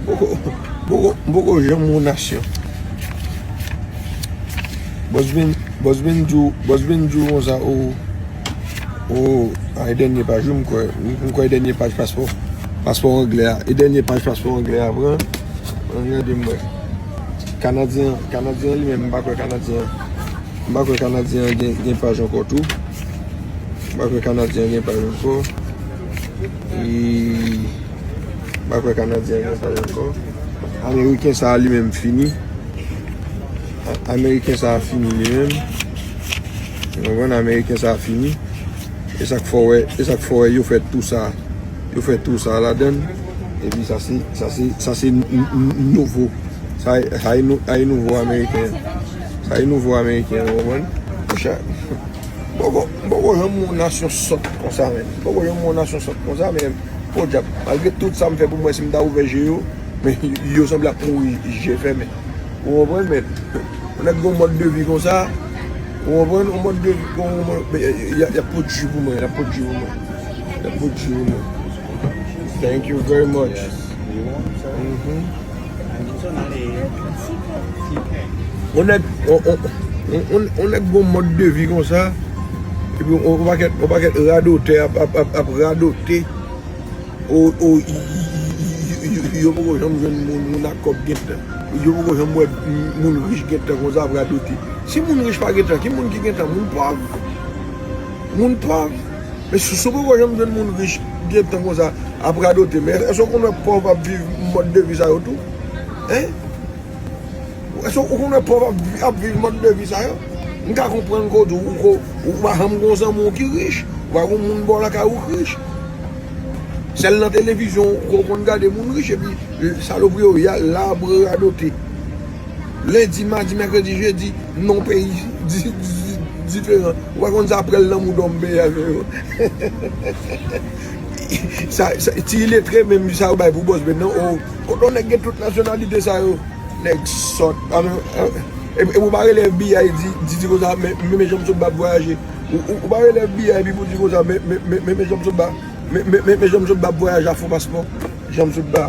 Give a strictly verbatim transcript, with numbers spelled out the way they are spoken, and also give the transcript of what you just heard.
Poko, poko, poko janm yon nasyon. Bòs Ben, Bòs Ben di w, Bòs Ben di w konsa, o, o, a, e dènye paj wi, m kwè, m, m kwè e dènye paj paspò, paspò anglè a, e dènye paj paspò anglè a pran, ann gade m wè. Kanadyen, Kanadyen li menm, m pa kwè Kanadyen, m pa kwè Kanadyen an gen, gen paj ankò tou. M pa kwè Kanadyen an gen paj ankò. E, m pa kwè Kanadyen an gen paj ankò. Ameriken sa a li menm fini. A-, Ameriken sa a fini li menm. Ou konprann? Ameriken sa a fini. E sa k fè w wè, e sa k fè w wè yo fè tou sa. Yo fè tou sa ladann. Epi sa se, sa se, sa se n-, n-, n-, nouvo. Sa, sa e nou, sa e nouvo Ameriken an. Sa e nouvo Ameriken an, ou konprann? Monchè, m poko, m poko janm wè yon nasyon sòt konsa, menm. M poko janm wè yon nasyon sòt konsa, men, podyab, malgre tout sa m fè pou mwen, si m ta ouvè je yo, men yo sanble ap mouri je fèmen. Ou konprann, men, yon nèg gen yon mòd de vi konsa, ou konprann, yon mòd de vi, yon, yon mòd, men, y, y, y ap pot ji pou mwen, y ap pot ji pou mwen. Y ap pot ji pou mwen. Thank you very much. Mhm. Yon nèg, yon, yon, yon, yon, yon nèg gen yon mòd de vi konsa, epi yon, yon pakèt, yon pakèt radotè ap, ap, ap, ap radote. O, o, y, y, yo poko janm jwenn moun, moun ak kòb gentan. Yo poko janm wè moun rich gentan konsa ap radote. Si moun rich pa gentan, ki moun ki gentan? Moun pòv. Moun pòv. Men si, si w poko janm jwenn moun rich gentan konsa ap radote, men èske w konn wè pòv ap viv mòd de vi sa yo tou? Hein? Èske w konn wè pòv ap vi-, ap viv mòd de vi sa yo? M ka konprann kote ou, ou ko, ou pa janm gon zanmi w ki rich, ou pa gon moun bò lakay ou ki rich. Sèl nan televizyon ou ko konn gade moun rich, epi, eh, salopri yo, y a, la ap radote. Lendi, madi, mèkredi, jedi, non peyi di-, di-, diferan. Ou pa konn sa prèl nan mouda w m peye avè yo. Sa, sa, ti iletre menm sa yo bay pou bòs Ben nan. O, kote yon nèg gen tout nasyonalite sa yo? Nèg sòt. A, men, e, e, e ou pa rele F B I di, di, di konsa, men, men, men Jean Sotba ap vwayaje. Ou, ou, ou pa rele F B I epi pou di konsa, men, men, men, men, men Jean Sotba, men, men, men, men Jean Sotba ap vwayaje a fo paspò. Jean Sotba.